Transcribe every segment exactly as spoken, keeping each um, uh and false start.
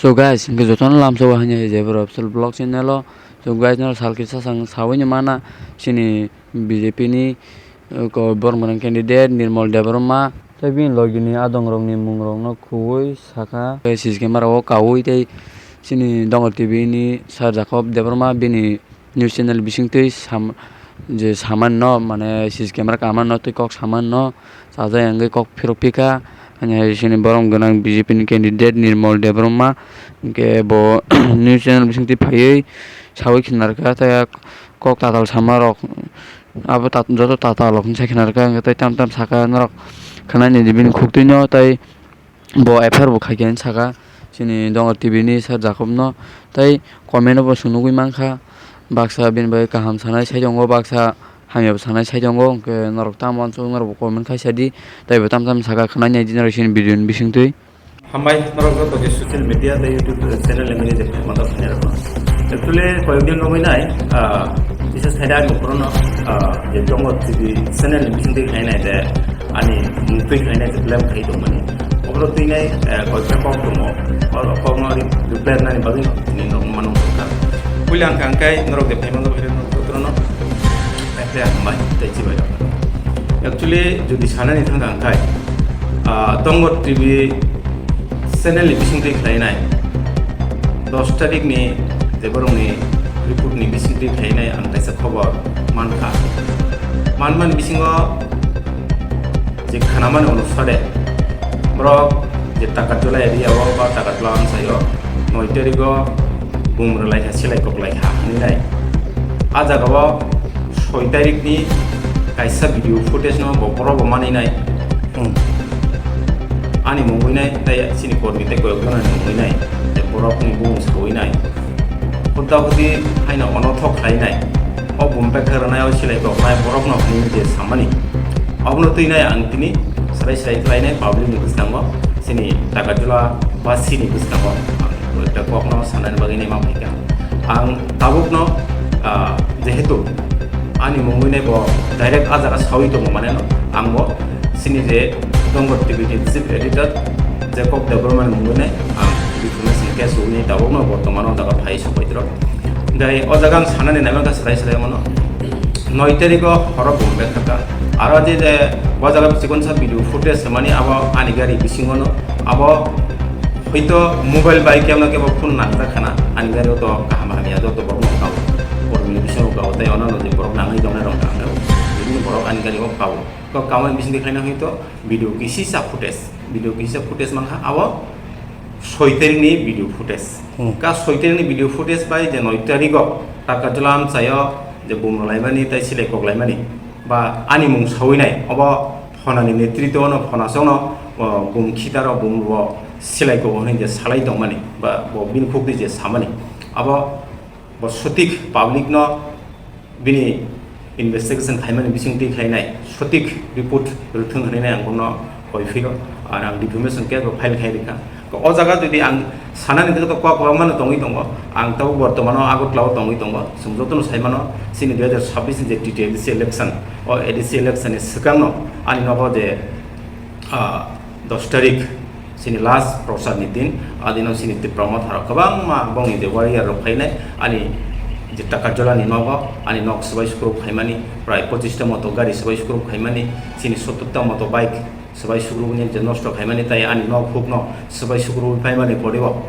So guys, hingke jotono lamsao hanya je boro official vlog channel o. So guys, no sal kisa sang sawi ni mana chini B J P ni, uh, ko borok mwnang candidate Nirmal Debbarma. Tei bini logi ni adong rok ni mung rok no khugui saka. Tei C C camera o kaui tei chini Dongor T V ni Sir Jacob Debbarma bini news channel bising twi sam-, je saman no, mane C C camera kaman no twi kok saman no chajak wngwi kok phirok phika. Hani hai sini borom gwnang B J P ni candidate Nirmal Debbarma, hingke bo news channel bising twi phaiwi sawi khinarkha, tei kok tatal sama rok abo tat-, joto tatal rok hinsa khinarkha, hingke tei tam tam saka norok khwnani di bini khuk twi no tei. Bo F I R bo khaikhe hinwi saka chini Dongor T V ni Sir Jacob no, tei comment o bo chwng nugwi mankha, baksa bini bagwi kaham sanai sai tongo, baksa hamya bo sanai sai tongo, hwnkhe norok tamo uansuk norok bo comment khai sadi, tei bo tam tam saka khwnai nai di norok chini video ni bisingtwi. Hambai norok joto je social media tei YouTube channel ni mini je phaima tong phai rok. Actually koyek din romwi nai, ah, bisa sai da ang phuru no, ah, je Dongor T V channel ni bisingtwi khai nai je ani mungtwi khai nai je blame khai tong mani. Obro twi nai, eh, koyekta kok tongo. O kok no re-, reply nani bagwi no tini norok mano kha. Puila ang kha angkai norok de phaima no phai rok no totro no. Phai phai ang bai tei chibai rok. Actually jodi sanani thang kha angkai, ah, Dongor T V channel ni bisingtwi khlai nai. Dos tarik ni je borok ni report ni bisingtwi khlai nai ang kaisa khobor man kha. Man man bisingo je khnamani onusare, borok je Takarjala area o ba Takarjala amchai o noi tarik o bum rwlai kha, silai kok lai kha hinwi nai. A jaga o soi tarik ni kaisa video footage no bo borok bo manwi nai. Hmm. Ani mungwi nai, tei chini kormi tei koyok jona ni mungwi nai, tei borok ni bumung sawi nai. Huda hudi haino onothok khlai nai. O bum pekha rwnai, o silai kok nai, borok no hinwi je samani. Obono twi nai ang tini srai srai khlai nai public ni bwskango, chini Takarjala ba chini bwskango ang kok no sanani bagwi nai ma phaikha. Ang tabuk no, ah, jehetu ani mungwi nai bo direct a jaga sawi tongo mane no, ang bo chini je Dongor T V ni chief editor Jacob Debbarma ni mungwi nai ang information case rwni tabuk no bortomano o jaga phai sok bai tro. Gai o jaga ang sanani nai mankha srai srai mano. Noi tarik o horo bum bek kha. Aro je je o jaga chikon sa video footage mani abo ani gari bisingo no abo hoito mobile bai kemno kebo phone nangjak khana ani gari o to kaham hamya joto borok no kao. Borok ni bisingo kao tei ono no je borok nangwi tongnai rok tang rok. Bini borok ani gari o kao. Ko kamani bising khaina hoito video kisisa footage. Video kisisa footage mankha abo soi tarik ni video footage. Hmm. Ka soi tarik ni video footage bai je noi tarik o Takarjala amchai o je bum rwlaimani tei silai kok laimani ba ani mung sawi nai obo phonani netritwo no phonasong no, o, bum khitaro bum bo silai kok hwnwi je salai tongmani ba bo bini khukni je samani abo bo sotik public no bini investigation khaimani bisingtwi khlainai sotik report rwthwng hwnwi ang bono koi phiro, ar ang defamation case bo file khai rikha. O jaga jodi ang sanani thangkhe to kok kwbangma no tongwi tongo, ang tabuk bortomano Agartala o tongwi tongo, chwng jotono saimano chini dui hajar sabbish ni je T T A D C election, o A D C election ni swkangno ani nogo je, ah, dos tarik chini last prochar ni din, adino chini Tipra Motha rok kwbangma bongni je warrior rok phainai, ani je Takarjala ni nogo, ani nok swbai sukruk phaimani, prai pochis ta moto gari swbai sukruk phaimani, chini sottor ta moto bike swbai sukruk ni je nosto khaimani, tai ani nok huk no swbai sukruk phaimani poribo.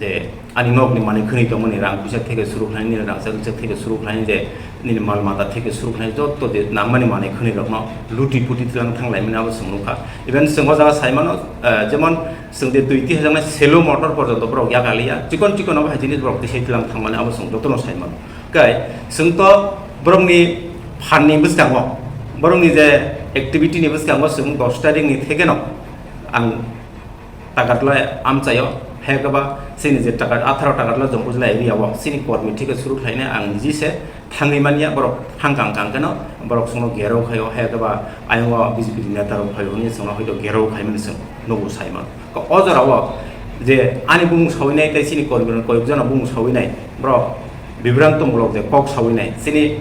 Je ani nokni manwi khwnwi tongmani rang puisa theke suru khlainai, nini rangchak rikchak theke suru khlainai, je nini mal mata theke suru khlainai, joto je nangmani manwi khwnwi rokno luti puti tlang thang laimani abo chwng nukha. Even chwng o jaga saimano, eh, jemon chwng je twi tihajaknai selo motor porjonto borok yak aliya, chikon chikon abo hai jinis borok tisai tlang thangmani abo chwng jotono saimano. Kai chwng to borokni phanni bwskango, borokni je activity ni bwskango chwng dos tarikni thekeno ang Takarjala amchaio, hai khe ba chini je Takar-, atharo Takarjala Jompuijala area o chini kormi theke suru khlainai ang niji se thangwi manya, borok thang kang kang kheno borok chwngno gerok khaio, hai khe ba ayang o B J P ni neta rok phaio hwnwi chwngno hoito gerok khaimani chwng nugo saimano. O jorao je ani bumung sawinai tei chini kormi rok koyok jona bumung sawinai borok bibrantomulok je kok sawinai chini,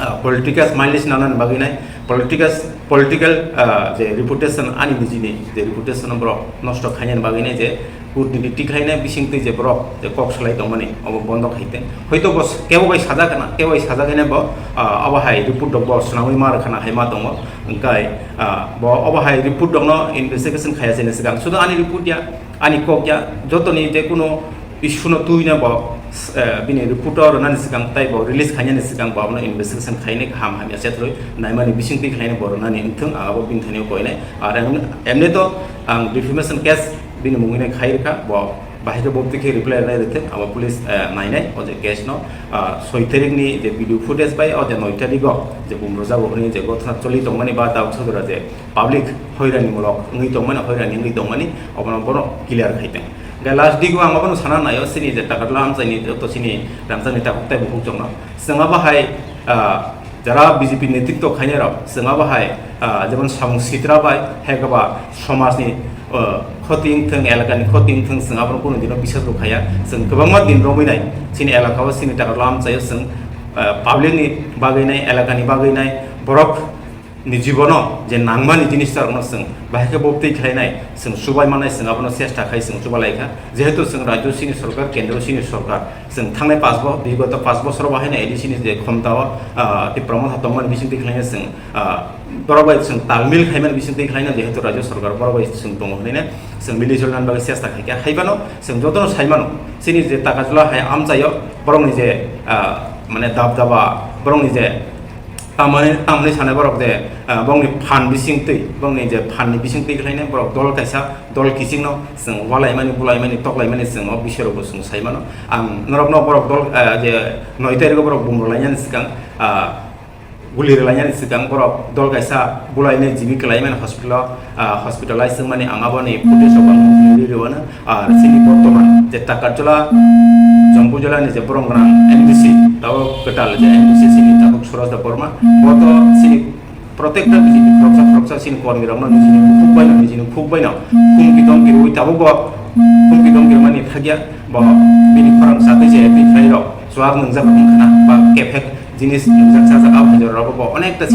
ah, political mileage nanani bagwi nai, political, political, ah, je reputation ani nijini je reputation borok nosto khainani bagwi nai je kurniti tikhlaina bisingtwi je borok je kok salai tongmani obo bondo khaite. Hoito bo s-, kebo bai sajak khna, kebo bai sajak hwnwi bo, ah, abo hai report rok bo swnamwi ma rwkhana hai ma tongo. Hwnkhe, ah, bo obo hai report rokno investigation khaiya chini swkang. Sudu ani report ya, ani kok ya, jotoni je kuno issue no twi na bo, eh, bini report o rwnani swkang tai bo release khainani swkang bo abono investigation khainai kaham hamya chethrwi naimani bisingtwi khlainai bo rwnani wngthwng, ang abo bini thani koinai. Ar em-, emni to ang defamation case bini mungwino khai rwkha, bo bahai khe bo twi khe reply rwnai rwthwng, abo police, eh, nainai o je case no, ah, soi tarik ni je video footage bai o je noi tarik o je bumrwjago hwnwi je gotna choli tongmani ba tabuk sodra je public hoirani mulok wngwi tongmani, hoirani wngwi tongmani, obono bono clear khai tong. Hwnkhe last digo ang obono sana naio, chini je Takarjala amchaini joto chini rangchakni takhuk tei bukhuk chwngno. Chwng abo hai, ah, jara B J P netritwo khainai rok, chwng abo hai, ah, jemon samung sitra bai, hai khe ba somajni, ah, khoti wngthwng, elakani khoti wngthwng, chwng abono kunu dino bisas bo khaiya. Chwng kwbangma din romwi nai, chini elakao chini Takarjala amchaio chwng, ah, public ni bagwi nai, elakani bagwi nai, borok ni jibono je nangmani jinis rokno chwng bahai khe bo twi khlainai, chwng chubai manai, chwng abono chesta khai chwng chuba lai kha. Jehetu chwng rajyo chini sorkar, kendro chini sorkar, chwng thangnai panch bo-, bigoto panch bosor bahai no A D C ni je khomta o, ah, Tipra Motha tongmani bising twi khlainai chwng, ah, borok bai chwng talmil khaimani bising twi khlainai, jehetu rajyo sorkar borok bai chwng tongo hwnwi no chwng mili joli nani bagwi chesta khai kha. Hai phano chwng jotono sai mano, chini je Takarjala hai amchaio borokni je, ah, mane dab daba, borokni je Tamani, tamani sanai borok je, ah, bongni phan bising twi, bongni je phan ni bising twi khlainai borok dol kaisa, dol kiching no chwng walaimani, bulaimani, toklaimani chwng o bising rok bo chwng sai mano. Ang norok no borok dol, ah, je noi tarik o borok bumrwlainani swkang, ah, guli rwlainani swkang borok dol kaisa bulainai jibi kwlaimani hospital o, ah, hospitalize wngmani ang aboni footage rok ang nugwi rw ano. Ar chini bortoman je Takarjala, Jompuijala ni je borong gwnang M D C, tabo kwtal je M D C chini tabuk Suraj Debbarma, bo to chini protekta B J P khoroksa khoroksa chini kormi rokno nijini bukhuk baino, nijini khuk baino humki domki rwi tabuk bo humki domki rwmani thakya, bo bini khorang chatwi je twi khlai rok chuak nwngjak wngkhana ba kephek jinis nwngjak chajak, abo hai jorao bo onekta